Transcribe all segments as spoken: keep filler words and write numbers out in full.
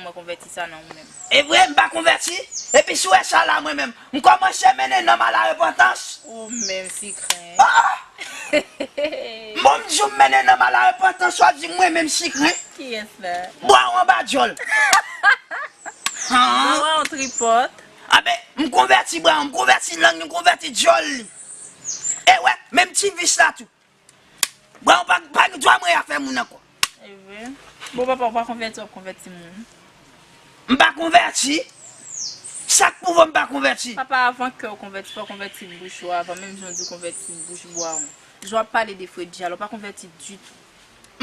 Konvèti sa nan ou menm. E vre, m pa konvèti. Epi si w wè sa la, mwen menm, m kòmanse mennen nonm a la repantans. Ou menm, sikren. Ah! Bon, m di w m mennen nonm a la repantans, w ap di mwen menm sikren. Kiyès la? Bwa w anba djòl. Bwa w tripòt. Anben, m konvèti bwa w, m konvèti lang li, m konvèti djòl li. E wè, menm ti vis la tou. Bwa w pa, pa gen dwa mwen afè moun ankò. E vre. Bon, papa, ou pa konvèti, w ap konvèti moun. M pa konvèti. Sa k pwouve m pa konvèti? Papa, avan kè w konvèti, fò w konvèti bouch ou avan, menm jan w di w konvèti bouch bwa w. Jan w ap pale de Freddy a la, ou pa konvèti ditou.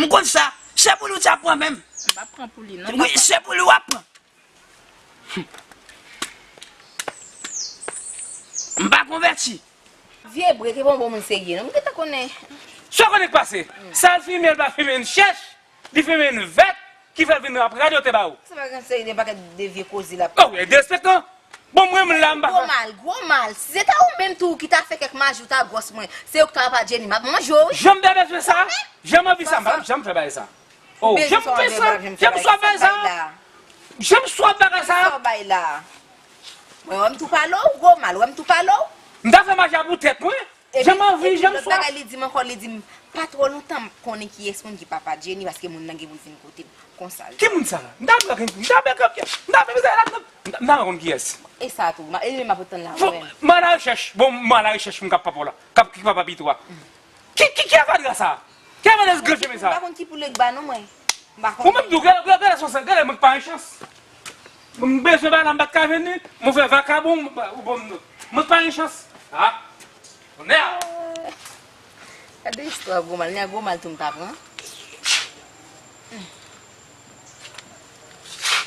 M konn sa. Se pou li w t ap pran menm. M p ap pran pou li, non, wi, papa. Se pou li w ap pran. M pa konvèti. Vye Brek, e pa yon bon moun serye, non. M gentan konnen. Sa w konnen k pase? Sa l fimen, l pa fimen yon chèch, li fimen yon vèt, ki fè l vin ap radote ba ou. Sa pa gen serye, de pakèt de vye koze l ap. Oh, e derespektan. Bon, mwen, m la, m pa. Gwo mal, gwo mal. Si se ta ou menm tou ki ta fè kèk maji ou ta gwòs mwen, se ou ki ta papa Jenny, m ap manje w, wi. Janm ta bezwen sa. Janm anvi sa, m pa janm fè bagay sa. Oh, janm fè sa, janm swa bagay sa. Janm swa bagay sa. Sa w bay la. Mwen, wè m tou pale w, gwo mal, wè m tou pale w. M ta fè maji a pou tèt mwen. Janm anvi, janm swa. Epi lòt bagay li di m ankò, li di m, pa twò lontan m konnen kiyès moun ki papa Jenny, paske moun nan gen pou l vin kote m. Konsa l di. Ki moun sa? M ta pran, m ta pran, m ta pran, m ta pran kiyès. E sa tou, e li menm m ap tann la, mwen menm. M al arechèch, bon, m al arechèch moun k ap papa w la, k ap, ki papa pito a. Ki, ki, ki avadra sa? Ki avadra granje men sa? M pa konn ki pou Legba non mwen. M pa konn. Ou menm tou, gade, gade, gade son sèl, gade mwen k pa gen chans. M bezwen bagay la, m pa t ka vini, mwen fè vakabon, m, m, bon, mwen k pa gen chans. Ah, tonnè! Gade istwa gwo mal, ni a gwo mal tou m ta pran.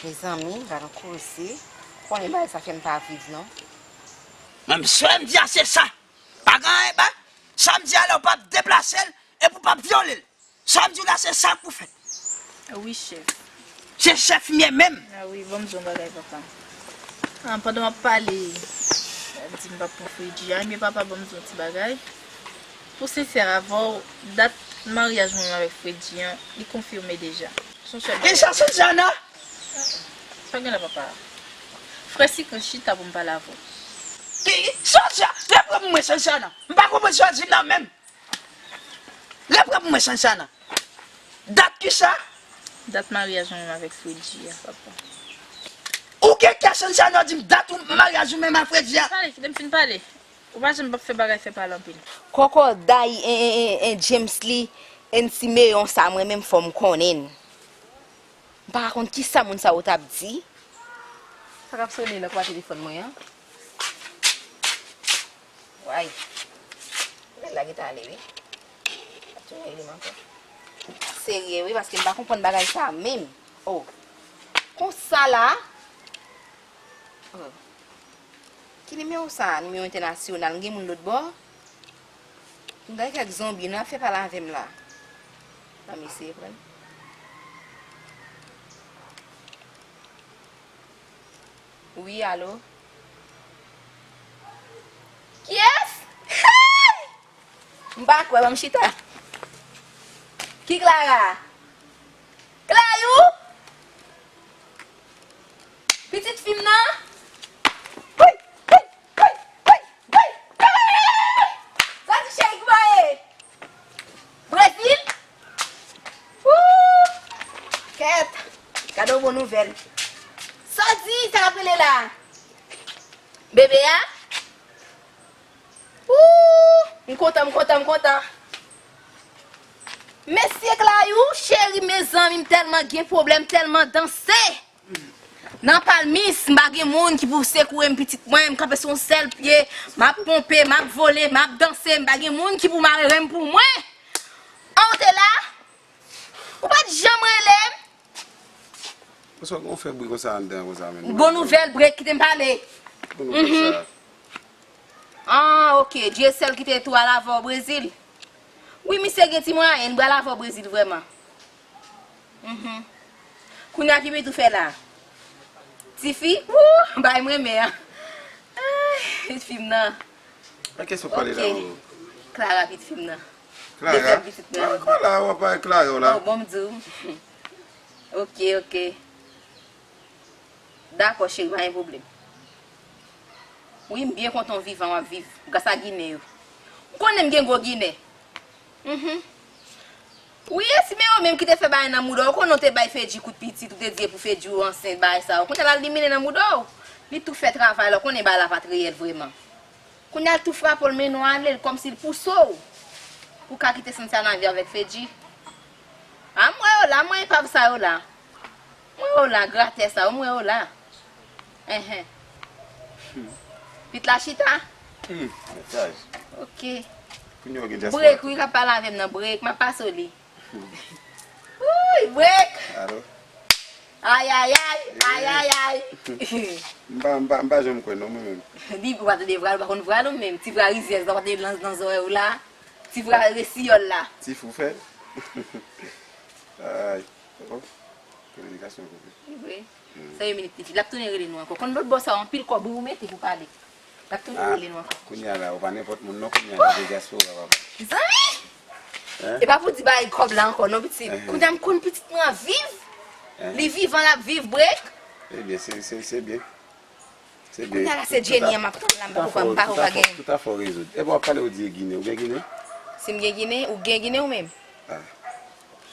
Mezanmi, gade yon koze. Konnen bagay sa fè m pa viv non. Mwen, m swe m di a se sa. Pa gen anyen, ba, sa m di a la, ou p ap deplase l, epi ou p ap vyole l. Sa m di w la, se sa k pou fèt. Wi, chèf. Se chèf m ye menm. Ah wi, ban m di w yon bagay, papa. Ah, pandan w ap pale, w ap di m p ap pran Freddy a. Ebyen, papa, ban m di w yon ti bagay. Pou sensè avè w, dat maryaj mwen avèk Freddy an, li konfime deja. Son sèl bagay. Kisa, Sanjana? Sa gen la, papa? Frè Sikren chita pou m pale avè w. Ki, ki, Sanjana? Reprann mwen, Sanjana. M pa konprann sa w di m nan menm. Reprann pou mwen, Sanjana. Dat kisa? Dat maryaj mwen menm avèk Freddy a, papa. Ou gen kè, Sanjana, di m dat ou maryaj ou menm ak Freddy a? Pale, kite m fin pale. Ou pa janm p ap fè bagay fè pale anpil. Kòkòday en, en, en, en James li, en Simeon sa, mwen menm fò m konnen. M pa ka konn kisa moun sa yo t ap di. Sa k ap sone nan kwa telefòn mwen an? Way. Bèl la gentan ale, wi. Ap tou rele m ankò. Serye, wi, paske m pa konprann bagay sa a menm. Oh. Konsa la. Oh. Ki nimewo sa a? Nimewo entènasyonal. M gen moun lòt bò? M gade kèk zonbi, nou ap fè pale avè m la. Ban m eseye pran. Wi, alo? Kiyès? Hey! M pa kwè, ban m chita. Ki Clara? Clayou? Pitit fi m nan? Hey! Hey! Hey! Hey! Hey! Hey! Sa di cheri kouman ye? Brezil? Woo! Kèt! Gade yon bon nouvèl. Sa w di, sa k ap rele la? Bebe a? Woo! M kontan, m kontan, m kontan. Mesye Clayou, cheri, mezanmi, m tèlman gen pwoblèm, tèlman danse. Nan palmis, m pa gen moun ki pou sekoure m, pitit mwen, m kanpe sou yon sèl pye, m ap ponpe, m ap vole, m ap danse, m pa gen moun ki pou mare m pou mwen. An, ou te la? Ou pa t janm rele m? Bonswa, kòman w fè bri konsa anndan konsa menm? Bon nouvèl, Brek, kite m pale. Bon nouvèl sa. Ah, ok, Dyesèl ki te tou al avè w Brezil. Wi, misye gen ti mwayen, li pral avè w Brezil vrèman. Mhm. Kounye a ki Pitou fè la? Tifi? Woo! Bay m renmen an. Ay, pitit fi m nan. Nan kiyès w ap pale la, o? Clara, pitit fi m nan. Clara? Dezyèm pitit mwen. Ankò la, w ap pale Clara w la. Oh, bon, m di w. Ok, ok. Dakò, cheri, pa gen pwoblèm. Wi, m byen kontan w vivan, w ap viv gras a Ginen yo. M konnen m gen gwo Ginen. Mhm. Wi, e si men yo menm ki te fè bagay nan mouda w, ou konnen w te bay Fedji kout pitit, ou te di e pou Fedji ou ansent, bagay sa yo. Kounye a l al liminen nan mouda w. Li tou fè travay la, ou konnen bagay la pa t reyèl vrèman. Kounye a l tou frape w, l mennen w ale, l kòmsi l pouse w pou w ka kite Santiana viv avèk Fedji. A, m wè yo la, m wè epav sa yo la. M wè yo la, gratè sa yo, m wè yo la. Enhen. Pit la chita? Hmm, mesaj. Ok. Kounye a w gen dyaspora. Brek, wi, k ap pale avè m nan, Brek, m ap pase w li. Wouy, Brek! Alo? Ayayay, ayayay. M pa, m pa, m pa janm kwè non, mwen menm. Li, ou pa tande vral, ou pa konn vral ou menm. Ti vral rizyèz la, ou pa tande nan, nan zòrèy ou la. Ti vral resiyòl la. Ti fou fè. Ay, oh, kominikasyon koupe. Li vre. Sa yon minit, tifi. L ap tounen rele nou ankò. Konn lòt bò sa, anpil kòb wi ou mete pou pale. L ap tounen rele nou ankò. Kounye a la, ou pa nenpòt moun non, kounye a la, de dyaspora, papa. Zanmi! Hein? E pa pou di bagay kòb la ankò non, pitit. Hein? Kounye a m konn pitit mwen ap viv. Hein? Li vivan, l ap viv, Brek. Ebyen, se, se, se byen. Se byen. Kounye a la, se Jenny an m ap tann la, m pa konprann, m pa wè pa gen. Tout afè, tout afè, tout afè w rezoud. Epa w ap pale, ou di e Ginen. Ou gen Ginen? Si m gen Ginen, ou gen Ginen ou menm? Ah.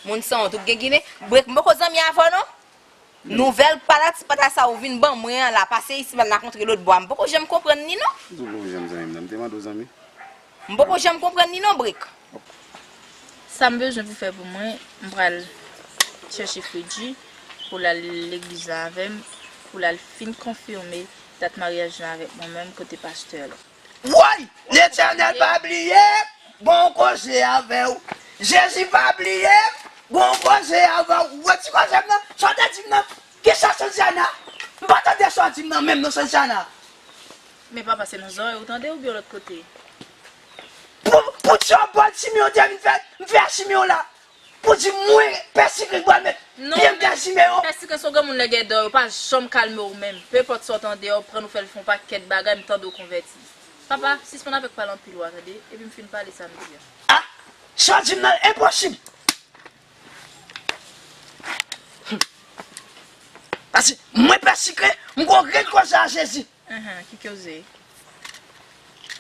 Moun sanwont, ou gen Ginen? Brek, m poko zanmi avè w non. Nouvèl pala ti pata sa ou vin ban mwen an la, pase isi m al rakontre lòt bò a. M poko janm konprann li non. Ou poko janm zanmi m nan. M te mande w zanmi. M poko janm konprann li non, Brek. Sa m bezwen pou fè pou mwen, m pral chèche Fredji pou l al legliz la avè m, pou l al fin konfime dat maryaj lan avèk mwen menm kote pastè la. Woy! Letènèl pa bliye m, gon koze avè w. Jezi pa bliye m, gon koze avè w. Ou wè ti koze m nan? Sa w te di m nan? Kisa Santiana? M pa tande sa w di m nan menm non Santiana. Men papa, se nan zòrèy ou tande oubyen lòt kote? Pou, pou ti yon bòl simen w te vin fè, m fè simen w la. Pou di mwen, pèsikren k pral met pye m nan simen yo. Pèsikren se yon granmoun lè gen dò, yo pa janm kalme w menm. Pe enpòt sa w tande, yo pran nou fè l fè yon pakèt bagay, m tande w konvèti. Papa, sispann avèk pale anpil wa, tande, epi m fin pale sa m di a. Ah! Sa w di m nan enposib. Paske mwen pèsikren, m gon grenn koze a Jezi. Ahan, ki koze?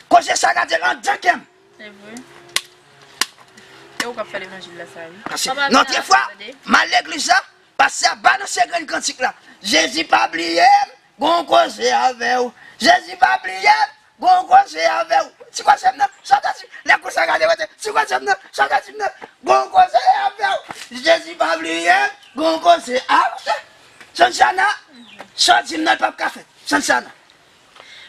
Koze sa gade l anndan kè m. Se vre. E ou k ap fè levanjil la sa wi. Paske nan de fwa, m al legliz la, pastè a balanse grenn kantik la. Jezi pa bliye m, gon koze avè w. Jezi pa bliye m, gon koze avè w. Ti koze m nan, sa w ta di, lè konsa gade rete. Ti koze m nan, sa w ta di m nan, gon koze avè w. Jezi pa bliye m, gon koze avè w. Santiana, sa w di m nan, l p ap ka fèt. Santiana.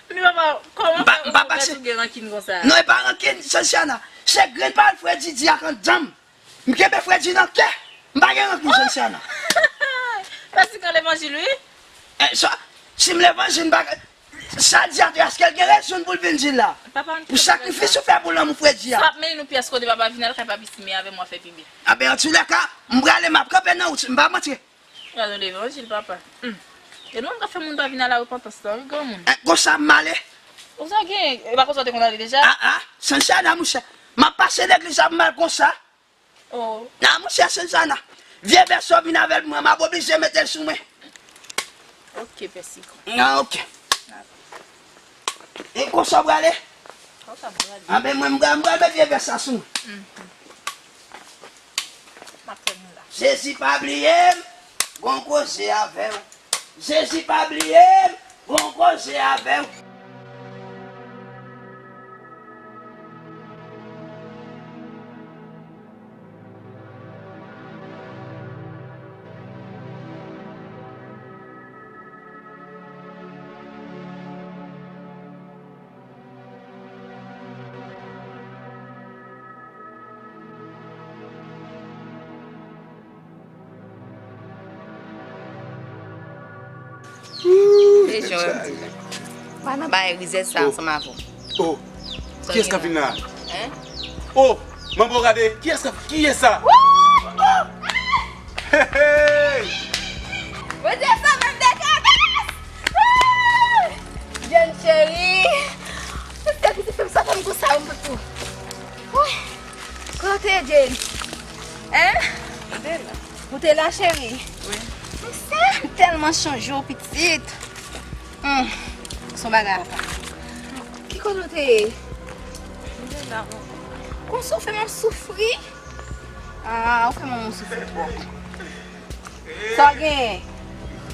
Men papa, kòman fè ou konprann ou gen rankin konsa? Non, e pa rankin, Santiana. Se grenn pawòl Fredji di ak anndan m. M kenbe Fredji nan kè. M pa gen rankin, Santiana. Pèsikren levanjil, wi. Eh, sa, si m levanjil, m pa, sa l di a, èske l gen rezon pou l vin di l la? Pou sakrifis ou fè pou lanmou Fredji a. Sa ap mennen nou pyès kote papa vin al kay papi simen avè m w ap fè pi byen. Anben, antoulèka, m prale, m ap kanpe nan wout, m p ap antre. Gade yon levanjil, papa. Hmm. E nou menm k ap fè moun pa vin a la repantans la, wi, granmoun. Eh, konsa m ale. Konsa gen, e pa konsa w te konn ale deja? Ah, ah, Santiana, monchè. M ap pase legliz la, m al konsa. Oh. Nan, monchè, Santiana. Vye vès ou vin avè l pou mwen, m ap oblije mete l sou mwen. Ok, pèsikren. Nan, ok. E konsa w prale? Anben mwen, m pral, m pral met vye vès la sou mwen. Mhm. M ap fè nou la. Jezi pa bliye m, gon koze avè w. Jezi pa bliye m, gon koze avè w. Vin jwenn m di la. Pa nan bagay rizèz sa ansanm avè w. Oh. Kiyès k ap vin la? Hein? Oh, manbo gade, kiyès k ap, kiyès sa? Hey, hey! Bondye sove m de granmès! Jèn cheri! Kiyès ki te fè m sa fè m konsa, m pou tou. Kote Jane? Hein? Ou te la? Ou te la, cheri? Wi. Mwen sèm. Tèlman chanje w, pitit. Hmm. Se yon bagay apa. Ki kote w te ye? Mwen te la, mwen. Konsa w fè m ap soufri? Ah, ou fè manman w soufri twòp. Sa w genyen?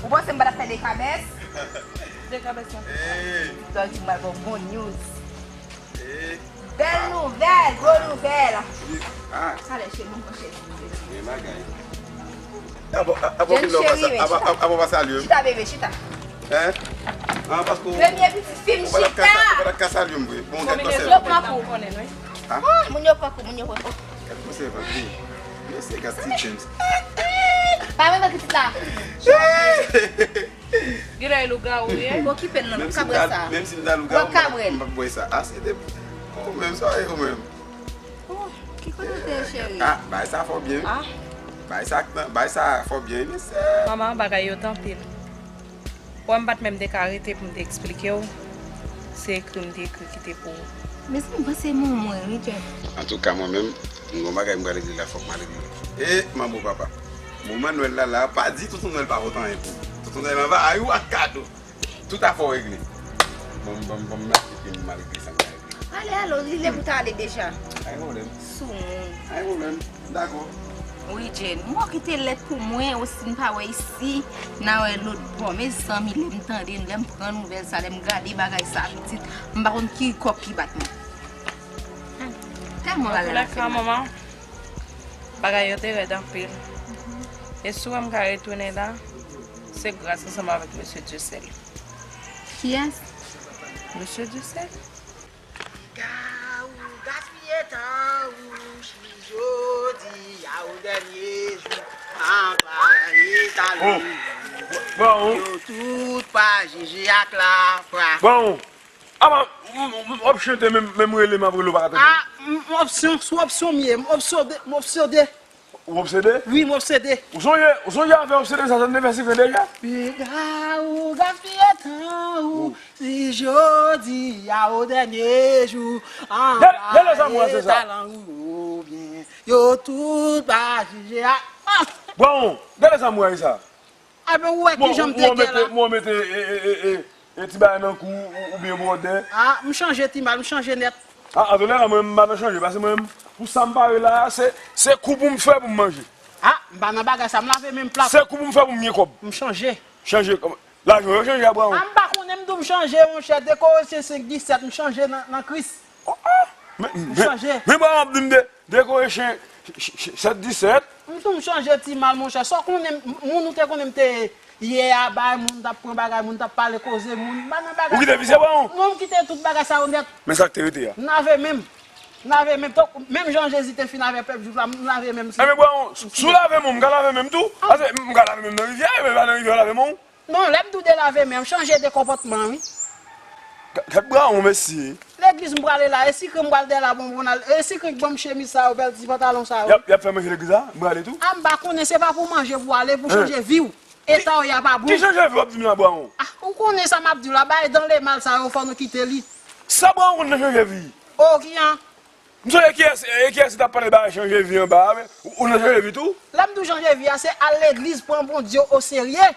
Ou panse m pa t ap fè dekabès? Dekabès nan. Sa w di m pral ba w bon news. Bèl nouvèl, gwo nouvèl. Ah. Talè, cheri, mwen cheri. Gen bagay. Abo, abo, Jenn cheri, men abo, chita. Abo, pa salye m. Chita, bebe, chita. Hein? Ah, paske w, premye pitit fi m, chita. Ou pa t ka salye m vre. Bon, gad konsèy. Moun yo pran kou, konnen, wi. Ah, moun yo pran kou, moun yo pran kou. Gad konsèy, papi. Mesye, gad ti James. Pa menm pitit la. Genlè e lougawou ye. Okipe l non, l ap ka bwè sa. Menm si m ta lougawou, m p ap bwè sa. Ah, se de, ou menm, sa e ou menm. Oh, ki kote w te ye, cheri? Ah, bay sa fò byen. Ah. Bay sa, bay sa fò byen, mesye. Manman, bagay yo t anpil. Wè, m pa t menm te ka rete pou m te eksplike w. Se ekri m te ekri kite pou ou. Mezanmi, m panse moun mwen, wi, Jeff. Antouka, mwen menm, m gon bagay m pral regle la, fòk m al regle. E, manbo papa. Moman Nwèl la, la, pa di Tonton Nwèl pa pote anyen pou ou. Tonton Nwèl anba ay ou ak kado. Tout afè w regle. Bon, bon, bon, mèsi, ke m al regle sa m ka regle. Ale, ale, li lè pou ta ale deja. Pa gen pwoblèm. Soumoun. Pa gen pwoblèm. Dakò. Wi, Jane. Mwen kite lèt pou mwen, osi n pa wè isi, n a wè lòt bò. Mezanmi, lè m tande, lè m pran nouvèl sa, lè m gade bagay sa, pitit, m pa konn ki kòk ki bat mwen. Tèlman bagay la fè mal. Antoulèka, manman, bagay yo te rèd anpil. E si w wè m ka retounen la, se gras ansanm avèk mesye Dyesèl. Kiyès? Mesye Dyesèl. Ka ou gaspiye tan ou, si jodi a ou dènye jou, anvayi talan ou. Bon. Yo tout pa jije ak lafwa. Bon. Apa, m, m, m ap chante, menm, menm rele m ap rele w pa ka tande. Ah, m, m opsyon, sou opsyon m ye, m opsyon de, m opsyon de. Ou obsede? Wi, m obsede. Ou sonje, ou sonje afè obsede sa, sa n te fè sifen deja? Piga ou gaspiye tan ou, si jodi a ou dènye jou, anvayi talan ou, oubyen yo tout pa jije a. Ah! Bon, gade sa m wè sa. Ebyen, ou wè kijan m te gen la. Mwen mete, e, e, e, e, e ti bagay nan kou ou, oubyen bwòdè. Ah, m chanje ti mal, m chanje nèt. Ah, antouka, mwen, m pa nan chanje, paske mwen, pou sa m pare la, se, se kou pou m fè pou m manje. Ah, m pa nan bagay sa, m lave men m plat. Se kou pou m fè pou m gen kòb. M chanje. Chanje, kòman? Lajan yo chanje a Brawon. Ah, m pa konnen, m di w m chanje, monchè, dekoresyen senk disèt, m chanje nan, nan Kris. Oh, oh. Men, men, men Brawon ap di m de, dekoresyen sèt disèt. M tou m chanje ti mal, monchè. Sa w konnen, m, moun ou te konnen m te ye a, bay moun, t ap pran bagay moun, t ap pale koze moun, m pa nan bagay. Ou kite visye Brawon? Non, m kite tout bagay sa yo nèt. Men sa k te rete a? M lave men m. M lave men m. Tank, menm jan Jezi te fin avè pèp Jwif la, m lave men m. Enben, Brawon, si w lave men w, m ka lave men m tou? Ah. Paske m ka lave men m nan rivyè, men pa nan rivyè w lave men w. Non, lè m di w de lave men, m chanje de konpòtman, wi. Gad, gad Brawon, mesye. Legliz m prale la, e sikren m pral dèyè la, bon, bon, al, e sikren k ban m chemiz sa yo, bèl ti pantalon sa yo. Y ap, y ap fè manje legliz la? M prale tou? Ah, m pa konnen, se pa pou manje pou w ale, pou chanje vi w. Eta w ya pa bon. Ki chanje vi w ap di m la, Brawon? Ah, ou konnen sa m ap di w la, bay dan lemal sa yo, fò nou kite li. Sa Brawon konn nan chanje vi? O, ki an? M sonje kiyès, e, kiyès ki t ap pale bagay chanje vi anba a, men ou, ou nan chanje vi tou? Lè m di w chanje vi a, se al legliz, pran Bondye oserye.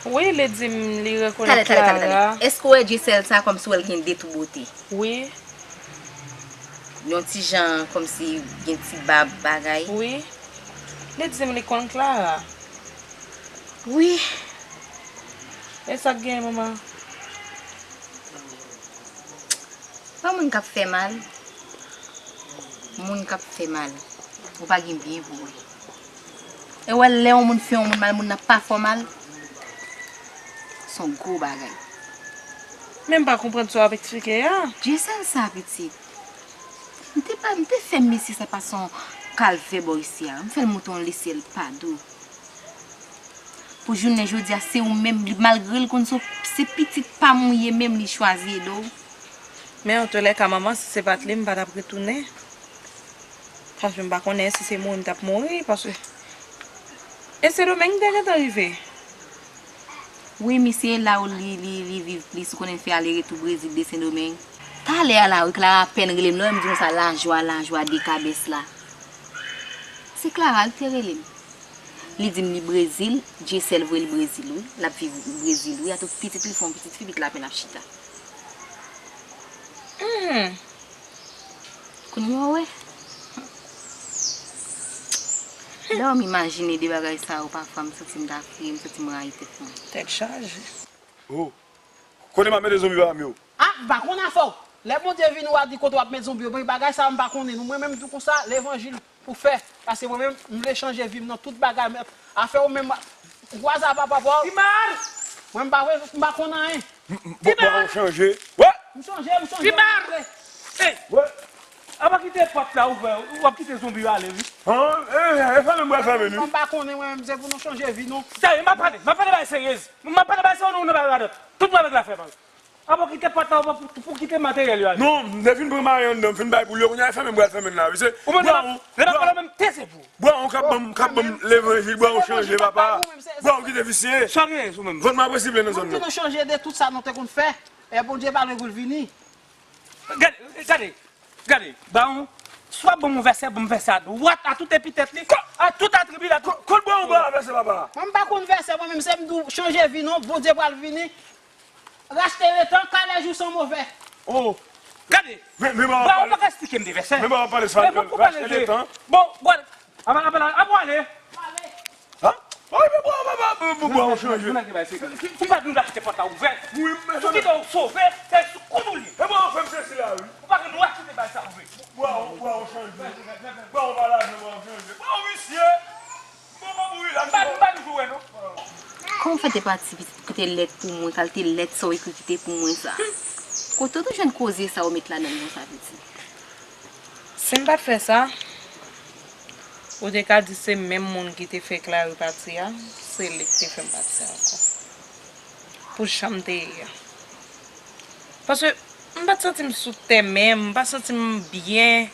Wi, li di m li rekonèt Clara. Talè, talè, talè, talè. Èske w wè Dyesèl sa kòmsi w wè l gen de tou bote? Wi. Yon ti jan kòmsi gen ti bab bagay? Wi. Li di m li konn Clara. Wi. E sa k genyen, manman? Pa moun k ap fè mal. Moun k ap fè mal. Ou pa gen byen pou wè. E w wè lè yon moun fè yon moun mal, moun nan pa fè w mal. Se yon gwo bagay. Men m pa konprann sa w ap eksplike a. Dyesèl sa, pitit. M te pa, m te fè mesye sa pase yon kalvè bò isi a. M fè l moute yon lesyèl pa dou. Pou jounen jodi a, se ou menm, li, malgre l konn se, se pitit pa m ou ye, menm li chwazi ede w. Men antoulèka, manman, si se pa t li, m pa t ap retounen. Franchman, m pa konnen si se mouri m t ap mouri, paske e Sendomeng m te gentan rive. Wi, misye la ou li, li, li viv plis, ou konnen l fè ale retou Brezil de Sendomeng. Talè a la, wi, Clara apèn rele m, lè w wè m di konsa, lajwa, lajwa, dekabès la. Se Clara, li te rele m. Li di m li Brezil, Dyesèl voye l Brezil wi. L ap viv Brezil wi. Atout pitit li fè yon pitit fi, pitit la apenn ap chita. Hmm. Kounye a w wè. Lè w m imajine de bagay sa yo, pafwa m santi m ta fri, m santi m rayi tèt mwen. Tèt chaje. Oh. Kote m ap mete zonbi pa m yo? Ah, m pa konn afè w. Lè Bondye vini, w a di kote w ap met zonbi yo. Mwen, bagay sa a, m pa konnen. Nou, mwen menm, m tou konsa, levanjil pou fè. Paske mwen menm, m vle chanje vi m nan tout bagay. Men afè w menm, ou kwaze a papa pa w. Pi mal! Mwen, m pa vle, m pa konn anyen. M, m, bon, bon, ou chanje. Wè! M chanje, m chanje. Pi mal! Ey! Wè! Apa kite pòt la ouvè, w ap kite zonbi yo ale, wi. An, e, e, fèmen, mwen fèmen, wi. Mwen pa konnen, mwen, se pou nou chanje vi nou. Serye, m ap pale, m ap pale bagay serye. M ap pale bagay serye, nou nan bagay radòt. Tout mwen avèk lafè, pa. Apa kite pòt la ouvè pou, pou kite materyèl yo ale. Non, m te fin pran mari anndan, m fin bay pou l yo, kounye a fèmen, mwen fèmen la, wi. Se, ou menm, lè m ap pale, ou menm, teze pou. Bwa, ou k ap ban m, k ap ban m levanjil, bwa, ou chanje, papa. Bwa, ou kite visye. Sa gen, ou menm. Vòt mwen ap resible nan zòn nan. Mwen di nou chanje de tout sa nou te konn fè. E Bondye pa vle pou l vini. Gade, gade, gade, Bawon, swa ban m yon vèsè, ban m vèsè a dwat, a tout epitèt li, a tout atribi l, a tout. Kot Bawon ba vèsè papa? Mwen m pa konn vèsè, mwen menm se m di w chanje vi non, Bondye pral vini, rachte letan, kalè jou san move. Oh, gade, men, men Bawon pa ka esplike m de vèsè. Men Bawon pale sa, rachte letan. Bon, gade, apa, apa, apa w ale? Ha? Ay, men bwa, bwa, bwa, bwa, bwa, ou chanje. Ou pa gen dwa kite pòt la ouvè. Wi, men. Sou kite w sove, se sou kont ou li. E bwa, ou fè m sezi la, wi. Ou pa gen dwa kite bagay sa ouvè. Bwa, bwa, ou chanje. Bwa, ou pa lajan, bwa, ou chanje. Bwa, ou visye. Bwa, bwa, ou la. M pa, m pa toujou wè, non. Kòman w fè te pati, pitit, kite lèt pou mwen, kalite lèt sa w ekri kite pou mwen sa? Kote w te jwenn koze sa w met ladan l konsa, pitit? Si m pa t fè sa, ou te ka di se menm moun ki te fè Clary pati a, se li ki te fè m pati ankò. Pou jan m te ye a. Paske m pa t santi m sou tè menm, m pa santi m byen.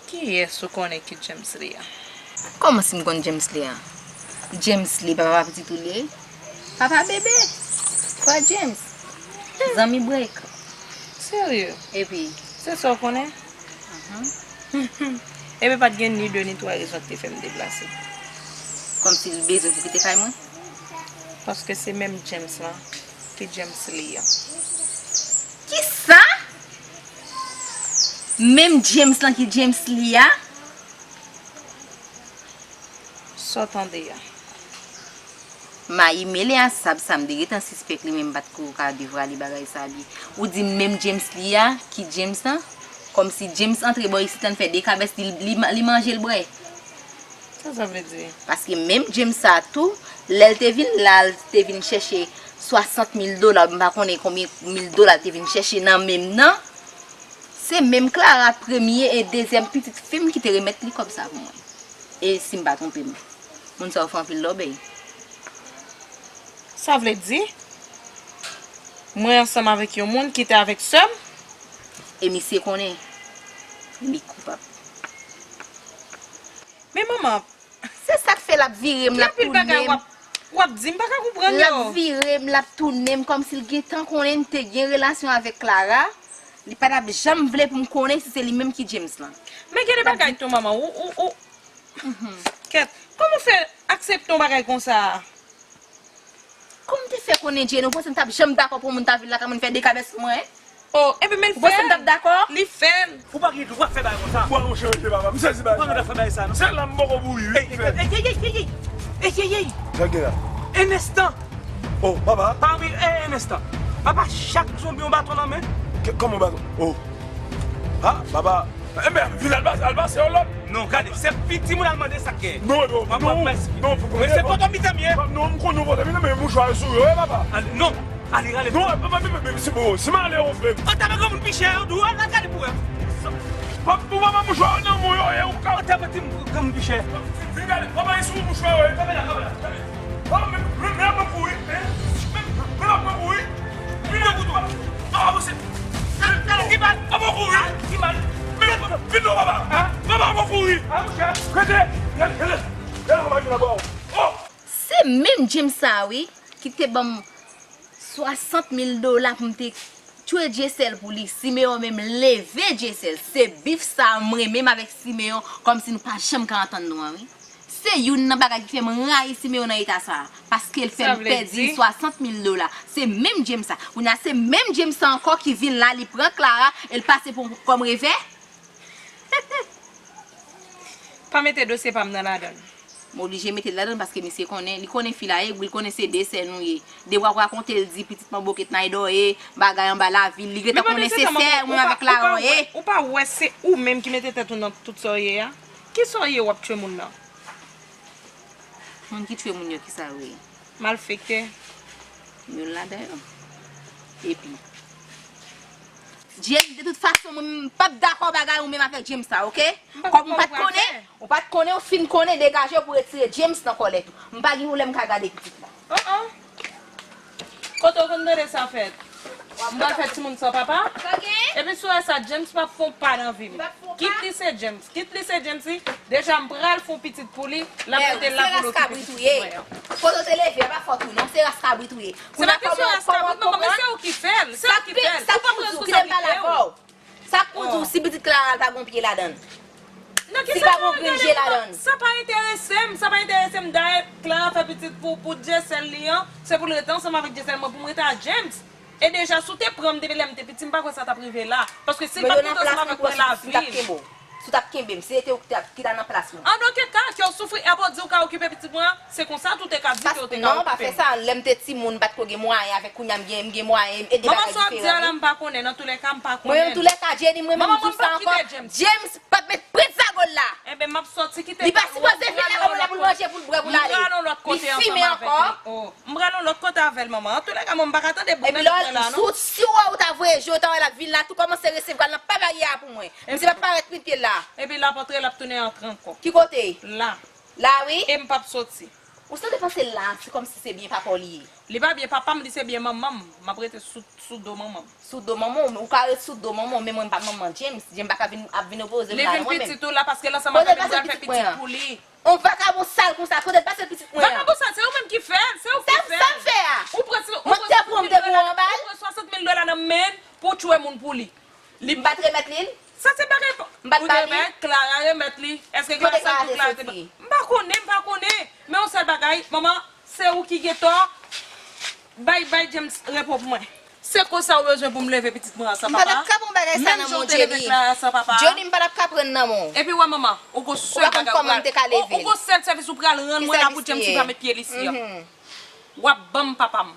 Kiyès ou konnen ki James li a? Kòman si m konn James li a? James li papa pitit ou li ye? Papa bebe, frè James, zanmi Break. Serye? Epi? Se sa w konnen? Epi pa t gen ni de ni twa rezon ki te fè m deplase. Kòmsi li bezwen pou kite kay mwen? Paske se menm James lan ki James li a. Kisa? Menm James lan ki James li a? Sa w tande a? Mayi mele a sab sa, m te gentan sispèk li menm pa t ko ka devrale bagay sa li. Ou di menm James li a, ki James lan? Kòmsi James antre bò isit lan fè de kabès li, li, li manje l bwè. Sa sa vle di? Paske menm James sa tou, lè l te vin la, l te vin chèche swasant mil dola, m pa konnen konbyen mil dola l te vin chèche nan men m nan. Se menm Clara premye e dezyèm pitit fi m ki te remèt li kòb sa pou mwen. E si m pa twonpe m, moun sa yo fè anpil lòbèy. Sa vle di, mwen ansanm avèk yon moun ki te avèk sè m? E misye konnen li koupab. Men manman, se sa k fè l ap vire m, l ap tounen m. Gen anpil bagay w ap, w ap di, m pa ka konprann yo. L ap vire m, l ap tounen m, kòmsi l gentan konnen m te gen relasyon avèk Clara. Li pa t ap janm vle pou m konnen si se li menm ki James lan. Men gen de bagay tou, manman, ou, ou, ou, kèt, kòman w fè aksepte yon bagay konsa a? Kòman m te fè konnen, Jane? Ou panse m t ap janm dakò pou yon moun ta vin lakay mwen fè de kabès mwen? Oh, epi men l fè l. Ou panse m t ap dakò? Li fè l. Ou pa gen dwa fè bagay konsa. Bwa, ou chanje, papa. M sezi bagay sa. Ou pa gen dwa fè bagay sa, non. Se la m poko mouri, wi. Ey, ey, ey, ey, ey, ey, ey, ey, ey, ey. Sa gen la? En instant. Oh, papa. Pa anvi, ey, en instant. Papa, chak zonbi yon baton nan men. Kòman baton? Oh. Ha, papa. Enben, vin al pase, al pase yon lòt. Non, gade, se piti moun al mande sa k gen. Non, non, non, non, non, non, se poto mitan m ye. Non, m konn nou poto mitan, men mouchwa sou yo, wi, papa. Ale, non, ale, ale. Non, papa, men, men, men, si, bon, si m ale, ou fè. An, ta pa granmoun pi chè, ou dou, al gade pou wè. Papa, papa, mouchwa nan mwen, yo, e ou ka. An, ta pa ti granmoun pi chè. Vin gade, papa, e sou mouchwa, wi. Kanpe la, kanpe la, kanpe la. Oh, men, men, men, ap pran kou, wi. Men, men, ap pran kou, wi. Vin nan kouto. Papa, avanse. Gade, gade, ki mal. Ap pran kou, wi. Ki mal. Men, vin non, papa. Papa, ap pran kou, wi. A, mouchè. Rete. Gade, gade. Gade, papa, ki la ba w. Oh. Se menm James sa, wi, ki te ban m swasant mil dola pou m te Tchwe Dyesèl pou li, Simeyon menm leve Dyesèl. Se bif sa a m renmen m avèk Simeyon, kòmsi nou pa janm ka antann nou an, wi. Se youn nan bagay ki fè m rayi Simeyon nan eta sa a, paske l fè m pèdi swasant mil dola. Se menm James sa. Kounye a, se menm James sa ankò ki vin la, li pran Clara, e l pase pou, kòm revè. Pa mete dosye pa m nan ladann. M oblije mete l ladann paske misye konnen, li konnen fi la ye gou, li konnen se de sè nou ye. De w ap rakonte l di pitit manbo Ketnay dòye, bagay anba lavi l, li gentan konnen se sè ou menm avèk Clara w ye. Ou pa wè se ou menm ki mete tèt ou nan tout sa w ye a? Ki sa w ye w ap tchwe moun nan? Moun ki tchwe moun yo, ki sa yo ye? Malfektè. Youn ladan yo. Epi. James, de tout fason, mwen m p ap dakò bagay ou menm avèk James sa, oke? Kòm ou pa t konnen, ou pa t konnen, ou fin konnen, degaje w pou retire James nan kòlèt ou. M pa gen yon lè m ka gade pitit la. Oh, oh. Kote w konn tande sa fèt? M pral fè timoun san papa. Epi si w wè sa, James p ap fè yon pa nan vi m. Kit li se James. Kit li se James, wi. Deja, m pral fè yon pitit pou li. L ap rete la pou l okipe pitit mwen an. Kote w te leve a pa fòt ou non, se ras kabrit ou ye. Se pa kesyon ras kabrit, non, men se ou ki fè l. Se ou ki fè l. Ou pa pran responsabilite w. Sa k pou di w si pitit Clara l pa gen yon pye ladan l? Si l pa gen yon grenn je ladan l? Sa pa enterese m, sa pa enterese m. Dayè, Clara fè pitit pou, pou Dyesèl li an, se pou l rete ansanm avèk Dyesèl mwen, pou m rete a James. E deja, si w te pran m depi lè m te piti, m pa kwè sa t ap rive la. Paske si l pa t rete ansanm avèk mwen lavi l. Si w t ap kenbe m, si se te ou ki t ap, ki ta nan plas mwen. An okenn ka, ke w soufri, epi w di w ka okipe pitit mwen an, se konsa tou te ka di ke w te ka okipe m. Non, pa fè sa, lè m te timoun, m pa t ko gen mwayen, avèk kounye a m gen, m gen mwayen, m ede bagay diferan wi. Manman, sa w ap di a la, m pa konnen, nan toulèka, m pa konnen. Mwen, toulèka, Jenny, mwen menm m di w sa ankò, James p ap met prizagòl la. Enben, m ap sòti kite. Li pa sipoze vin la pou l manje, pou l bwè, pou l ale. Li fimen ankò. M pral yon lòt kote avè l, manman. An toulèka, mwen, m pa ka tande bout nan tèt mwen la, non. Epi lè, si w, si w wè ou ta voye je w, ou ta wè l ap vin la, tou kòmanse resevwa l nan pa baryè a pou mwen. Misye p ap parèt met pye l la. Epi l ap antre, l ap tounen antre ankò. Ki kote? La. La, wi. E m p ap soti. Ou santi panse la, se kòmsi se byen papa w li ye. Li pa byen papa m, li se byen manman m. M ap rete sou, sou do manman m. Sou do manman w, ou ka ret sou do manman w, men mwen m pa manman James. James pa ka vin, ap vin opoze m la, non, mwen menm. Li vin pitit ou la, paske l ansanm avè l, li pral fè pitit pou li. On vakabon sal konsa, kote l pase pitit mwen an? Vakabon sal, se ou menm ki fè l, se ou ki fè l. Sa m fè a? Ou pran, ou pran swasant mil dola nan men l pou w tchwe moun pou li. M pa t remèt li l? Sa se bagay pa m. M pa t ba li? Ou remèt, Clara remèt li. Èske Clara sa tou Clara te ba? M pa konnen, m pa konnen. Men yon sèl bagay, manman, se ou ki gen tò. Bay, bay James repo pou mwen. Se konsa ou bezwen pou m leve pitit mwen an san papa? M pa t ap ka pran bagay sa nan men w, Jenny. Menm jan ou te leve Clara san papa? Jenny, m pa t ap ka pran nan men w. Epi w wè manman, ou gon sèl bagay ou pral, ou gon sèl sèvis ou pral rann mwen la pou James pa met pye l isi an. W ap ban m papa m.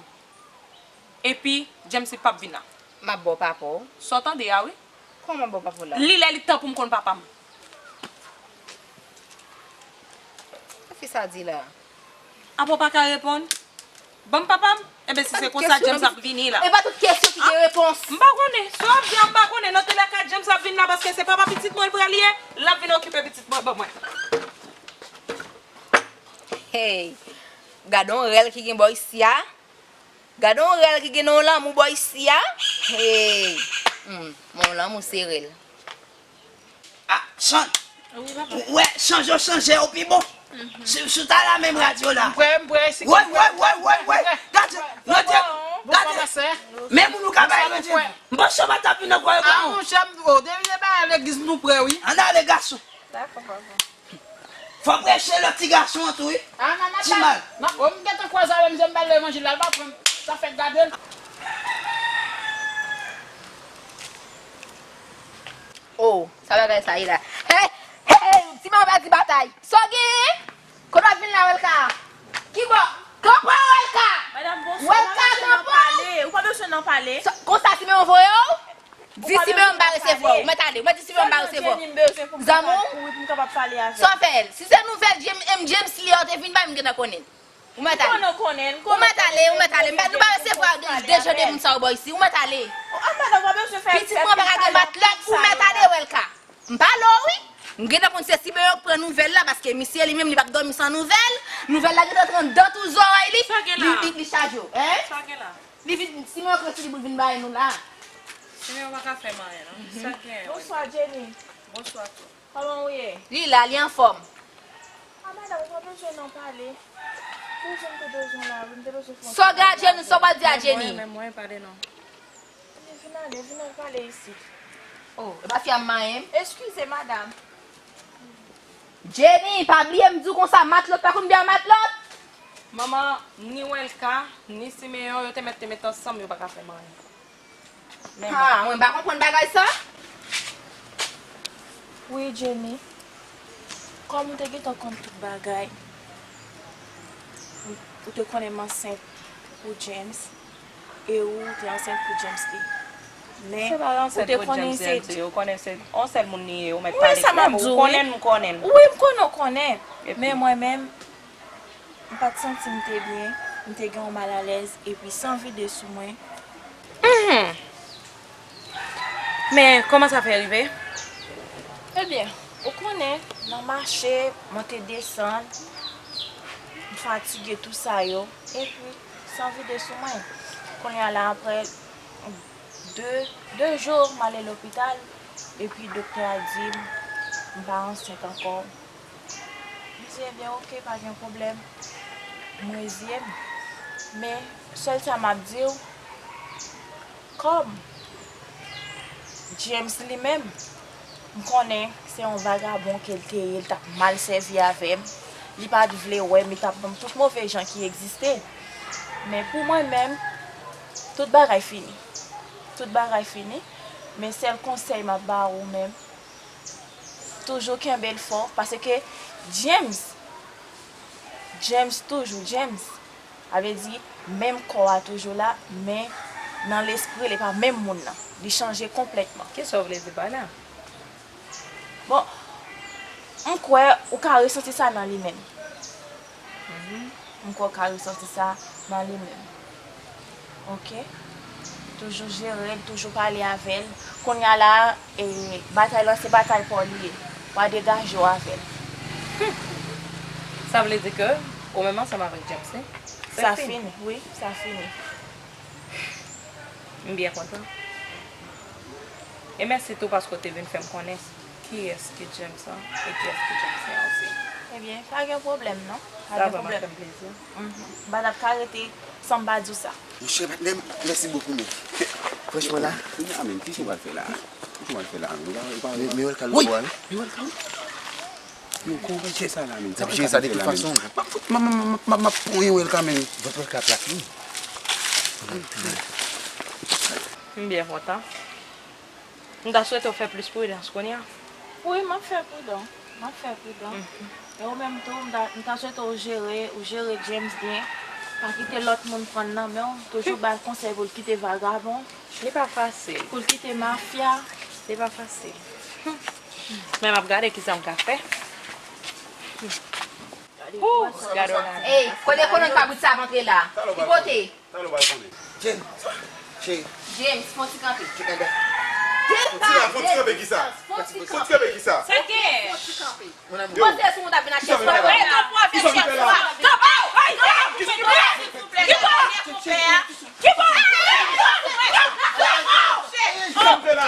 Epi James li p ap vin la. M ap ba w papa w. Sa w tande a wi. Kòman ba w papa w la? Li lè li tan pou m konn papa m. Sa fi sa di la? Apa w pa ka reponn? Ban m papa m. Enben, si se konsa, James ap vini la. E pa tout kesyon ki gen repons. M pa konnen. Sa w ap di a, m pa konnen. Nan toulèka, James ap vin la paske se papa pitit mwen l pral ye. L ap vin okipe pitit mwen ban mwen. Hey! Gade yon rèl ki gen bò isi a. Gade yon rèl ki gen nan yon lanmou bò isi a. Hey! Hmm, men yon lanmou se rèl. Ah, chan-, ou wè, chanje w chanje, ou pi bon. Si, si w ta la menm radyo la. M prè, m prè, si. Woy, woy, woy, woy, woy. Gade, gade, gade. Men moun ou ka bay Bondye. M panse w pa t ap vin nan kwè yo. Ah, monchè, m, oh, depi se bagay legliz nou prè, wi. Ann ale, gason. Dakò, papa. Fò preche lòt ti gason an tou, wi. Ah, non, non, ti mal. Non, oh, m gentan kwaze avè misye, m ba l levanjil la, l pa pran. Sa fèk gade l. Oh, sa bagay sa ye la. Hey, hey, ti manman pa di batay. Sa w genyen? Kote w ap vin la, Welka? Ki bò? Kanpe, Welka! Madam, bonswa. Welka, kanpe! Ou pa bezwen nan pale. Konsa, si men yon voye w? Di Simeon m pa resevwa w. Ou mèt ale. Ou mèt di Simeon m pa resevwa w. Zanmi w? Sa w fè l? Si se nouvèl James, M James li yo te vin bay m, m gentan konnen l. Ou mèt ale. Ou mèt ale, ou mèt ale. M pa, nou pa resevwa de, de jan de moun sa yo bò isi. Ou mèt ale. Pitit mwen pa ka gen matlèt, ou mèt ale, Welka. M pale w wi. M gentan konn se Simeon k pran nouvèl la, paske misye li menm li p ap dòmi san nouvèl. Nouvèl la gentan rantre anndan tou zòrèy li. Li, li, li chaje w. Hein? Li vin, Simeon k resi li pou l vin bay nou la. Simeon pa ka fè m anyen, non. Sa k genyen, wi? Bonswa, Jenny. Bonswa tou. Kòman ou ye? Li la, li anfòm. Ah, madanm, ou pa bezwen nan pale. Bezwen m te bezwen la, wi, m te bezwen fè yon ti pale avè w. Sa w gen a Jenny, sa w pral di a Jenny? Men mwen, men mwen, pale non. Vin ale, vin al pale isit. Oh, e pa fi a m manyen m? Eskize, madam. Jenny, pa bliye m di w konsa, matlòt pa konn byen matlòt. Manman, ni Welka, ni Simeyon, yo te mèt te met ansanm, yo pa ka fè m anyen. Men bon. Ha, mwen pa konprann bagay sa. Wi, Jenny. Kòm ou te gentan konn tout bagay, ou, ou te konnen m ansent pou James, e ou te ansent pou James li. Men, ou te konnen se... Ou konnen se yon sèl moun li ye, ou mèt pale klè, ou konnen m konnen l. Wi, m konnen w konnen. Men mwen menm, m pa t santi m te byen, m te gen yon malalèz, epi san vide sou mwen. Mhm. Men, kòman sa fè rive? Ebyen, ou konnen, nan mache, monte desann, m fatige, tou sa yo, epi san vide sou mwen. Kounye a la, apre de, de jou, m ale lopital, epi doktè a di m, m pa ansent ankò. M di, ebyen, oke, pa gen pwoblèm. M reziye m. Men, sèl sa m ap di w, kòm James li menm, m konnen se yon vagabon ke l te ye, l t ap mal sèvi avè m. Li pa t vle wè m, li t ap ban m tout move jan ki egziste. Men pou mwen menm, tout bagay fini. Tout bagay fini. Men sèl konsèy m ap ba ou menm, toujou kenbe l fò, paske James, James toujou James. Sa vle di, menm kò a toujou la, men nan lespri, li pa menm moun nan. Li chanje konplètman. Kisa w vle di pa la? Bon, m kwè ou ka resanti sa nan li menm. Mhm. M kwè w ka resanti sa nan li menm. Oke? Toujou jere l, toujou pale avè l. Kounye a la, e, batay lan se batay pa w li ye. W a degaje w avè l. Sa vle di ke ou menm ansanm avèk James, wi? Sa fini, wi, sa fini. M byen kontan. E mèsi tou paske w te vin fè m konnen kiyès ki James lan e kiyès ki James lan osi. Ebyen, pa gen pwoblèm non. Pa gen pwoblèm. Sa vrèman fè m plezi. Mhm. M pa t ap ka rete san m pa di w sa. Monchè, patnè m, mèsi bokou, men. Franchman, la. Kounye a, men, kisa w pral fè la? Kisa w pral fè la? Ou pa, ou pa, men, men Welka, wi, ou wè, men Welka, wi. Yo, kòman w pral jere sa la, men? N ap jere sa de tout fason. M ap fout, m ap, m ap, m ap, m ap, m ap ponyen Welka, men. Vant Welka plat, wi. M byen kontan. M ta swete w fè plis pridans kounye a. Wi, m ap fè pridan. M ap fè pridan. Mhm. E ou menm tou, m ta, m ta swete w jere, ou jere James byen. Pa kite lòt moun pran l nan men w. Toujou ba l konsèy pou l kite vagabon. Li pa fasil. Pou l kite mafya. Li pa fasil. Men m ap gade kisa m ka fè. Ooh, gade w la. Ey, kote kolonn kabrit sa ap antre la? Ki kote? Talè w pral konnen. James, cheri. James, fon ti kanpe. Fon ti kanpe. Fon ti kanpe kisa? Fon ti kanpe kisa? Sa gen? Fon ti kanpe. Mon amour. Panse sou moun t ap vin achte swa. Kisa w vin fè la? Kisa w vin fè la? Ki bò? Ki bò? Kisa w vin fè la? Kisa w vin fè la?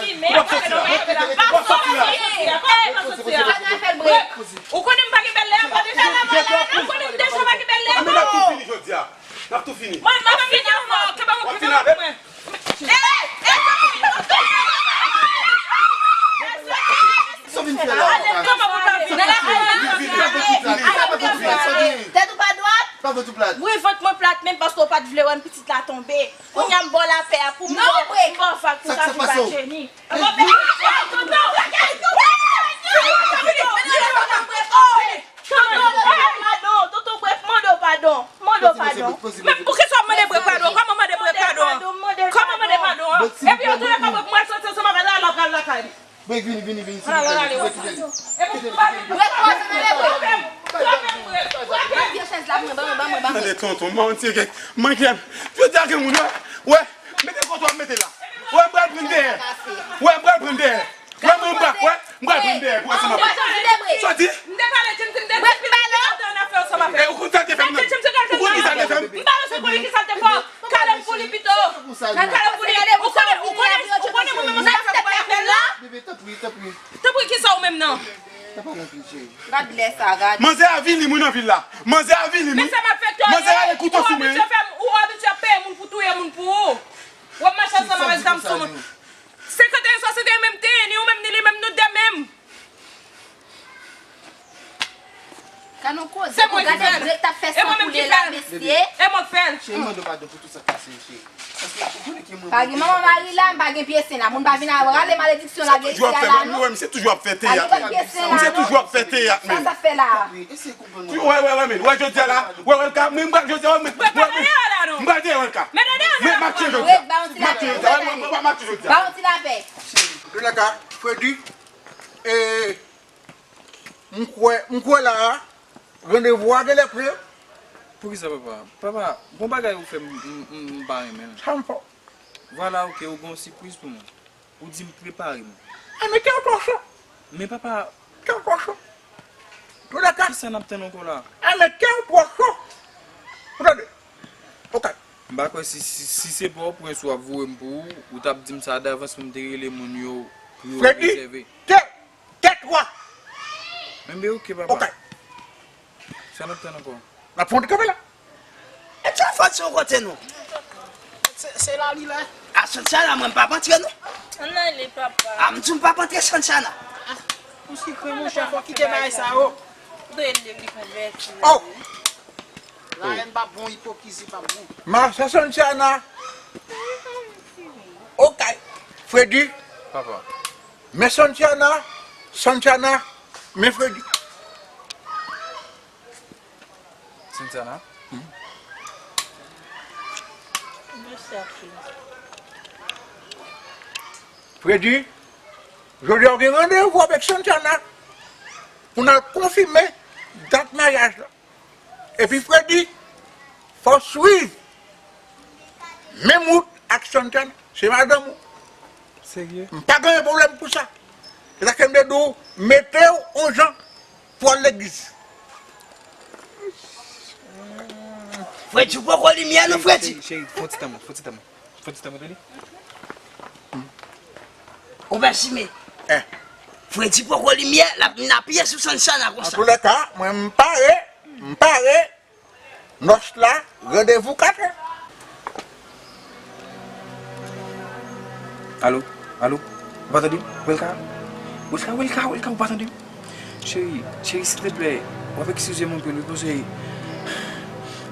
Ou ap soti la. Ou ap soti la. Ou ap soti la. Ou konnen m pa gen bèl lè ankò deja. Ou konnen m deja pa gen bèl lè ankò. N ap tou fini jodi a. N ap tou fini. Mwen, mwen, mwen, mwen, mwen, mwen, mwen, mwen. Sa w vin fè la? Tèt ou pa dwat? Pa vant ou plat. Wi, vant mwen plat menm paske w pa t vle wè m pitit la tonbe. Kounye a m ba w lapè a pou m ba w, m ba w vag pou w ka viv ak Jenny. Tonton, tonton, tonton, mande w padon, tonton, mande w padon, mande w padon. Men poukisa w mande Brek padon? Kòman mande Brek padon? Kòman mande padon an? Epi antoulèka Brek mwen soti ansanm avè l la, l ap pral lakay li. Brek, vini, vini, vini, silvouplè, vini, vini. Brek, poze, mande Brek. Vye chèz la, ban mwen, ban mwen, ban mwen. Tande tonton, mwen, mwen, mwen, jodi a gen moun, wè, wè, mete kote w ap mete la. Wè, m pral pran dèyè. Wè, m pral pran dèyè. Wè, mwen, m pral, wè, m pral pran dèyè pou wè sa m ap fè. Soti. M te pale, James, m te di, depi lè m te nan afè ansanm avè l. E, ou konn sa l te fè m nan? Ou konn ki sa l te fè m? M pa bezwen konnen ki sa l te fè w. Kale m pou li pito. Kale m pou li. Ou konnen, ou konnen, ou konnen mwen menm ansanm avè l pou afè l la? Bebe, tanpri, tanpri. Tanpri, ki sa ou menm nan? Gad lè sa, gad. Manzè avili moun nan vil la. Manzè avili moun. Men sa m ap fè tòlè. Manzè rale kouto sou mwen. Ou abitye ap peye moun pou touye moun pou ou. W ap mache ansanm avèk zam sou moun. Senkant e swasann e menm te, ni ou menm, ni li menm, nou de menm. Ka nou koze, se mwen ki fè l. E mwen menm ki fè l. E mwen k fè l. Cheri, mande w padon pou tout sa k pase, cheri. Paske ou konnen ki moun. Pa gen manman mari la, m pa gen pye sen la. Moun pa vin a rale malediksyon la gen isi a la, non. Ou wè, misye toujou ap fè teyat, men. Misye toujou ap fè teyat, men. Sa sa fè la. Wè, wè, wè, men. Wè, jodi a la. Wè, wè, l ka, men m pral jodi a, wè, men. M pral dèyè w la, non. M pral dèyè w la. Men m ap tiye jodi a. M ap tiye jodi a. Wè, m ap tiye jodi a. Ba yon ti lapè. Jonathan, Freddy, e, m kwè, m kwè la a, randevou a genlè pre. Poukisa, papa? Papa, gon bagay ou fè m, m, m, m pa renmen l. Sa m fè w? Vwala, oke, ou gon sipriz pou mwen. Ou di m prepare m. Enben, kè w twò cho. Men papa. Kè w twò cho. Jonathan. Kisa n ap tann ankò la? Enben, kè w twò cho. Ou tande? Oke. M pa kwè si, si, si se Pòtoprens ou ap voye m pou ou, ou t ap di m sa davans pou m te rele moun yo pou yo rezève. Freddy, tè, tèt wa. Enben, oke, papa. Oke. Sa n ap tann ankò? N ap fè yon ti kanpe la. E ti fòt se yon kote nou. Se, se la li la. A, Santiana, mwen m p ap antre, non. Ann ale, papa. A, m di w m p ap antre, Santiana. Ou sikre, monchè, fò kite bagay sa yo. Ou dwe leve li konvèti. Oh! La, m p ap bon, ipokrizi p ap bon. Mache Santiana. Okay. Freddy. Papa. Men Santiana. Santiana. Men Freddy. Santiana. Freddy, jodi a w gen randevou avèk Santiana pou n al konfime dat maryaj la. Epi Freddy, fò w swiv menm wout ak Santiana, se madanm ou. Serye? M pa gen pwoblèm pou sa. Se sa k fè m te di w, mete w yon jan pou w al legliz. Freddy, ou poko limyè non, Freddy. Cheri, cheri, fè yon ti tan, fè yon ti tan. Fò ti tanmen tande. Ou pèsime. Eh. Freddy poko limyè, l ap vin apiye sou Santiana konsa. Antoulèka, mwen m pare, m pare. Nòs la, randevou katè. Alo, alo, ou pa tande m? Welka? Welka, Welka, Welka, ou pa tande m? Cheri, cheri, silteplè, w ap eskize m anpil wi, paske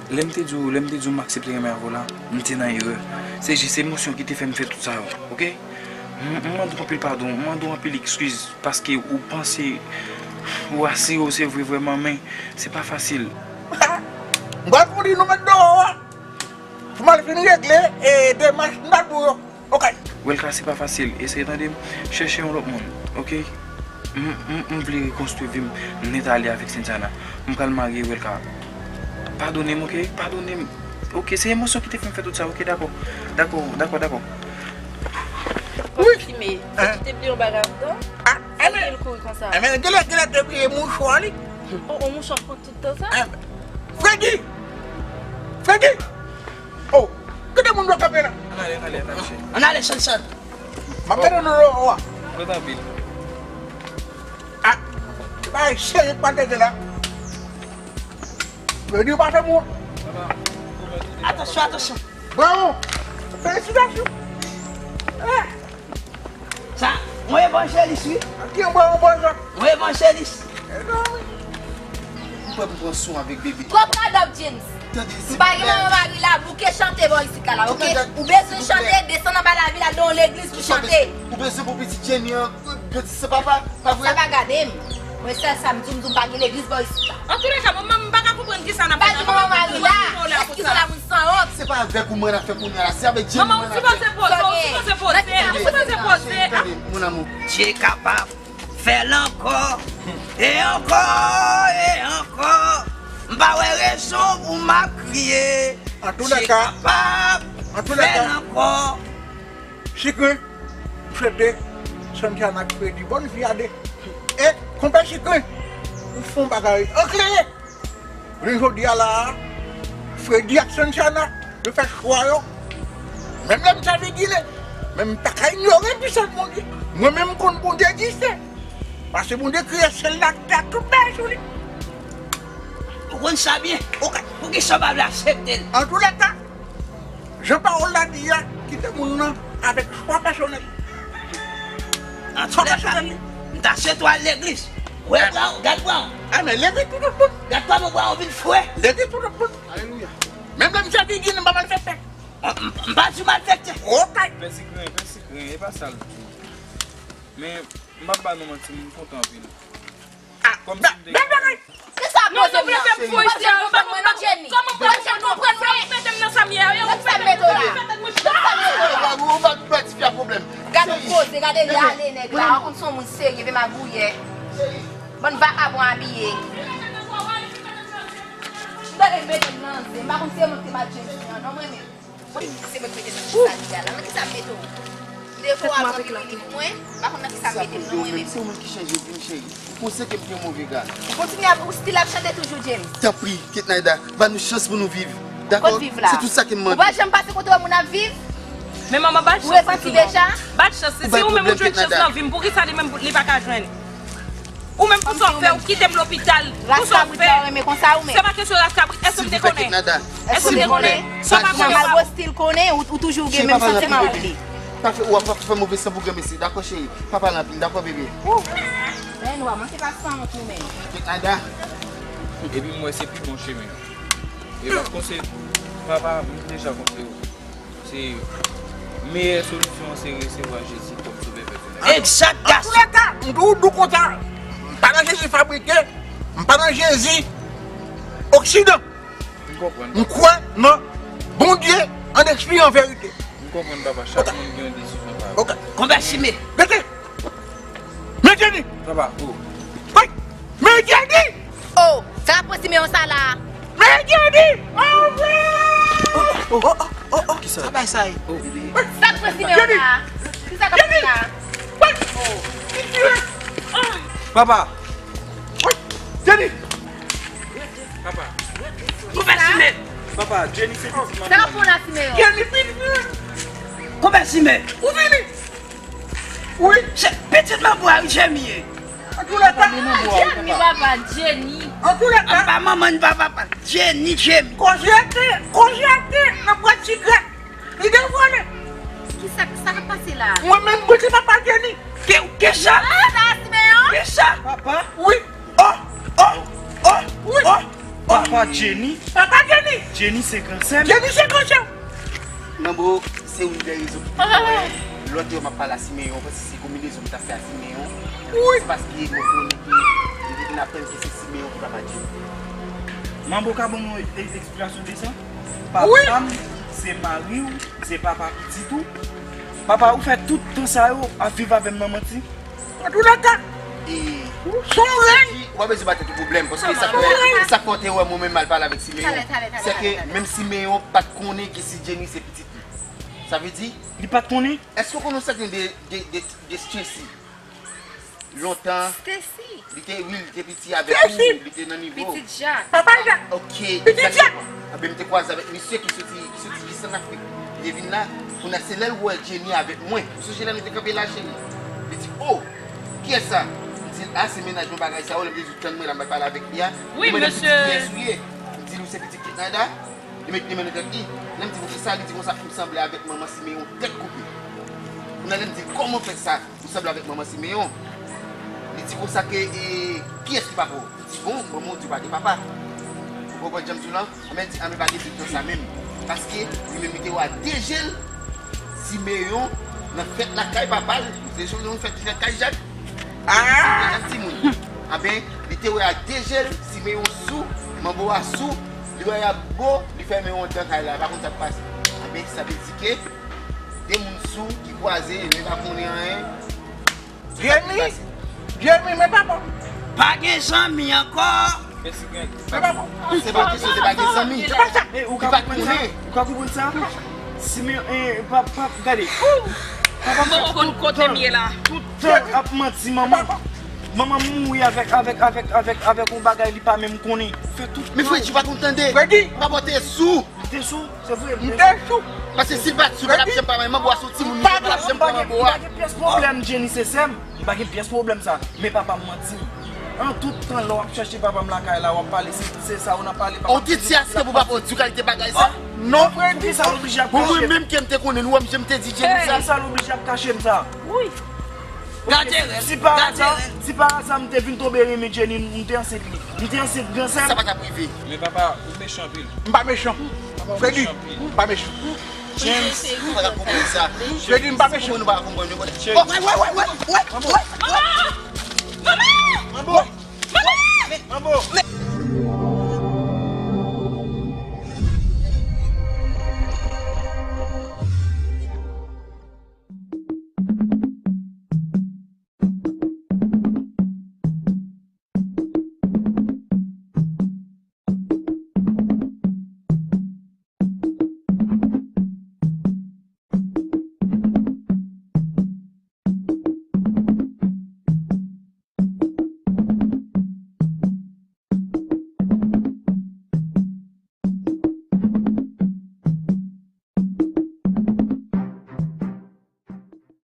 lè m te di w, lè m te di w m aksepte renmen avè w la, m te nan erè. Se jis emosyon ki te fè m fè tout sa yo, oke? M, m mande w anpil padon, m mande w anpil eskiz, paske ou panse ou asire w se vre vrèman, men se pa fasil. M pral kouri nou met deyò a. Pou m al fin regle, e, demach m t ap di w yo. Oke. Welka, se pa fasil. Eseye tande m. Chèche yon lòt moun. Oke? M, m, m vle rekonstwi vi m nèt ale avèk Santiana. M pral marye, Welka. Padone m, oke? Padone m. Oke, se emosyon ki te fè m fè tout sa, oke? Dakò. Dakò, dakò, dakò. Wi. Fòk ti men, fòk ti te bliye yon bagay anndan. Ah, sa fè l kouri konsa. Enben, genlè, genlè te bliye mouchwa li. Oh, oh, mouchwa pran tout tan sa? Enben, Freddy! Freddy! Oh, kite moun yo kanpe la. Ann ale, ann ale, ann ale, cheri. Ann ale, Chan Chan. M ap tande nou yo, wa. Mwen tanpri. Ah, se pa serye k pral tande la. Yo di w pa fè mou. Atansyon, atansyon. Bravo. Felisitasyon. Eh. Sa, yon evanjelis, wi. Ki yon bon, yon bon jan? Yon evanjelis. E non, wi. M pran, m pran son avèk bebe. Twòp radòt, James. Tande, m pa gen manman mari la, bouke chante bò isit la, la, oke? Ou bezwen chante, desann anba lavi la, gen yon legliz pou chante. Ou bezwen pou pitit Jenny an, gade se papa, pa vre? Sa pa gade m. Mwen sèl sa m di w, m di w m pa gen legliz bò isit la. Antoulèka, manman m pa ka konprann kisa n ap fè la. Pa gen manman mari la, eskize la, moun sanwont. Se pa avèk ou mwen ap fè kounye a la, se avèk Jenny mwen ap fè. Manman, ou sipoze poze, ou sipoze poze, ou sipoze poze. Tande, mon amour. Dye kapab. Fè l ankò, e ankò, e ankò. M pa wè rezon pou m ap kriye. Antoulèka, Dye kapab, antoulèka, fè l ankò. Chikren, m swete Santiana ak Freddy bòn vi a de. E, konpè Chikren, ou fè yon bagay anklere. Jounen jodi a la a, Freddy ak Santiana, yo fè chwa yo. Menm lè m sa vigile, men m pa ka inyore pisans Bondye. Mwen menm m konn Bondye egziste. Paske Bondye kreye syèl la ak tè a, tout bagay sou li. Ou konn sa byen. Oke. Poukisa w pa vle aksepte l? Antoulèka, jan pawòl la di a, kite moun nan avèk chwa pèsonèl. Chwa pèsonèl li. M ta swete w al legliz. Wè bra w, gad bra w. A men legliz pou tout moun. Gad kòman bra w vin fre. Legliz pou tout moun. Alelouya. Menm lè m fè gigi, m pa malfektè. M, m, m pa di w malfektè. Oke. Pèsikren, pèsikren, e pa sa l di. Men, m p ap ba nou manti, m kontan anpil. Ah, kòmsi m te bèl bagay. Kisa poze m nan? Poze m konprann mwen non, Jenny. Poze m konprann mwen. Mete m nan sa m ye a. Mete m nan sa m ye a. Ou pa, ou pa, ou pa ti fi a pwoblèm. Gade poze, gade li ale nèg la. Ou konn se yon moun serye, vye magouyè. Bann vakabon abiye. M tande mete m nan zen. M pa konn se mwen ki te bat Jenny an non mwen menm. Mwen se mwen ki mete nan ki sa li a la. Nan ki sa m mete w? M te fè w al pran pipi pou mwen, m pa konn nan ki sa m mete w non mwen menm. Se ou menm ki chanje vi m cheri. Ou konsyan ke m te yon move ga. Ou kontinye ap, ou still ap chante toujou, James. Tanpri, Ketnayda, ba nou chans pou nou viv. Dakò? Kot viv la? Se tout sa ke m mande. Ou pa janm pase kote wè moun ap viv? Men manman, ba l chans pou nou. Ou repanti deja? Ba l chans. Si ou menm ou jwenn chans nan vi m, poukisa li menm li pa ka jwenn? Ou menm pou sa w fè, ou kite m lopital. Pou sa w fè. Se pa kesyon ras kabrit. Èske m te konnen? Èske m te konnen? Sa w pa konnen w pa. Ou still konnen, ou, ou toujou gen menm santiman pou li. Pa fè, w ap pa fè move san pou granmesi. Dakò, cheri. Pa pale anpil. Dakò, bebe. Men nou pa manke pa sanwont nou menm. Ada. Epi m wè se pi bon chemen. E m ap konseye papa, m deja konseye w. Se meyè solisyon an se resevwa Jezi kòm Sovè pèsonèl. Egzaktasyon. Antoulèka, m di w konsa, m pa nan Jezi fabrike, m pa nan Jezi oksidan. M konprann. M kwè nan Bondye an espri, an verite. M konprann, papa. Chak moun gen yon desizyon pa yo. Oke. Konbèsime. Mete! Men Jenny! Papa, oh. Wi! Men Jenny! Oh, sa k ap pran Simeyon sa la? Men Jenny! Oh, wi! Oh, oh, oh, oh, oh. Kisa? Sa bay sa ye? Oh. Sa k pran Simeyon la? Kisa k ap pran la? Wi! Oh. Papa! Wi! Jenny! Papa! Konbèsime! Papa, Jenny se pitit manman. Sa k ap pran la Simeyon? Jenny pitit! Konbèsime! Ou vini! Wi, se pitit manbo a, wi, Jemi ye. Antoulèka. Jemi, papa, Jenny. Antoulèka. An pa manman n, pa papa. Jenny, Jemi. Koze a te, koze a te nan pwèt ti grèk. Li devwale. Kisa, sa k ap pase la? Mwen menm, mwen se papa Jenny. Ke, ke sa? Sa, Simeyon? Ke sa? Papa? Wi. Oh, oh, oh, wi. Oh, oh. Papa Jenny. Papa Jenny. Jenny se gran sè m. Jenny se gran sè m. Manbo, se youn dè rezon ki te fè lòt yo m ap pale a Simeyon, paske se konbinezon m t ap fè a Simeyon. Wi. Se paske mwen konnen ke, li te vin aprann ke se Simeyon ki papa Jenny. Manbo ka ban mwen e-, eksplikasyon de sa? Wi. Papa m, se mari w, se papa pitit ou. Papa, ou fè tout tan sa yo ap viv avè m nan manti? Antoulèka, e, son rèy. Ou pa bezwen ba tèt ou pwoblèm, paske sa fè, sa fè w te wè mwen menm m al pale avèk Simeyon. Se ke menm Simeyon pa t konnen ke si Jenny se pitit li. Sa vle di? Li pa t konnen? Èske w konnen sa gen de, de, de, de Stacy? Lontan. Stacy. Li te, wi, li te piti avèk ou, li te nan nivo. Pitit Jak. Papa Jak. Ok, pitit Jak. Anben, m te kwaze avèk misye ki soti, ki soti jis ann Afrik. Li te vin la, kounye a se lè l wè Jenny avèk mwen. Ou sonje lè nou te kanpe la, cheri? Li di, "Oh, kiyès sa?" M di, "Ah, se mennaj mwen, bagay sa yo." Lè m te di, "Tann mwen la, m pral pale avèk li a." Wi, mesye. Li mande m si kiyès ou ye. M di, "Nou se pitit Ketnayda." Li met li men nan tèt li. Lè m di, "Poukisa?" Li di konsa, "M sanble avèk manman Simeyon tèt koupe." Kounye a lè m di, "Kòman w fè sa?" Ou sanble avèk manman Simeyon. Li di konsa ke, e, kiyès ki papa w? Li di, "Bon, manman w di w pa gen papa." Ou konprann jan m di w lan? Anben, li di, "Anben, pa gen dout nan sa menm." Paske, li menm, li te wè a de je l, Simeyon, nan fèt lakay papa l, se jou nou fèt lakay Jak. Ah! Jak timoun. Anben, li te wè a de je l, Simeyon sou, manbo a sou, li wè y ap bo, li fèmen yon dan kay la, pa konn sa k pase. Anben, sa vle di ke de moun sou ki kwaze, men pa konnen anyen. Jenny, Jenny, men papa. Pa gen zanmi ankò. Men papa. Se pa kesyon, se pa gen zanmi. Se pa sa. Ou ka konprann sa? Ou ka konprann sa? Si men, eh, pa, pa, gade. Papa fè tout tan, tout tan ap manti manman. Manman mouri avèk, avèk, avèk, avèk, avèk yon bagay li pa menm konnen. Fè tout tan. Men Freddy pa konn tande. Freddy. Papa te sou. Ou te sou, se vre. M te sou. Paske si l pa t sou l ap janm pa manbo a, se yon timoun li se l ap janm pa manbo a. M pa gen pyès pwoblèm, Jenny se sè m. M pa gen pyès pwoblèm sa. Men papa m manti m. An tout tan lè w ap chèche papa m lakay la, w ap pale, se se sa ou nan pale papa. Ou te ti aste pou papa w di w kalite bagay sa? Non. Pou ki sa l oblije ap Pou mwen kache m? Menm ke m te konnen l, ou wè m jan m te di Jenny sa. Pou ki sa l oblije ap kache m sa? Wi. Gade rèl. Si pa Gade aza, rèl. Si pa aza m te vin tonbe renmen Jenny, m te ansent li. M te ansent gran sè Sa m. Pa t ap rive. Men papa, ou mechan anpil. M pa mechan. Fredi, m pa mechan. James, Ou pa ka konprann sa. Fredi, m pa mechan. Ou pa ka konprann. Wè, wè, wè, wè, wè, wè.